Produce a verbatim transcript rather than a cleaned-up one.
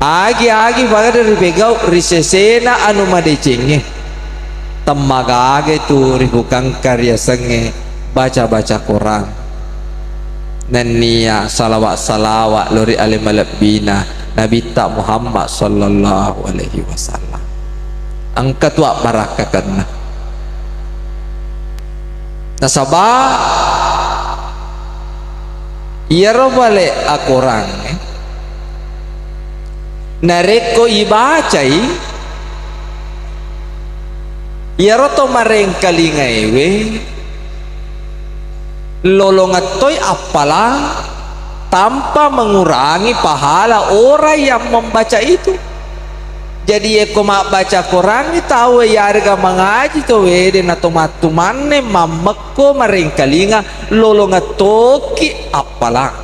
Agi-agi pada ripegau ri sesena anu madecengnge. Temmagaga tu rifukangka riasengnge baca-baca Quran. Nennia salawat-salawat lo ri ale malebbina Nabitta Muhammad sallallahu alaihi wasallam. Engka tu abbarakkakenna. Nasaba iyaro pale akorangnge, narekko ibacai, iyaro to marengkalingaewe lolongettoi appalang tanpa mengurangi pahala orang yang membaca itu. Jadi, yekko mabbaca Qurangngi tauwe, yarega mangaji to wede, na to mattumanne mammekko marengkalinga, lolongettoki appalang.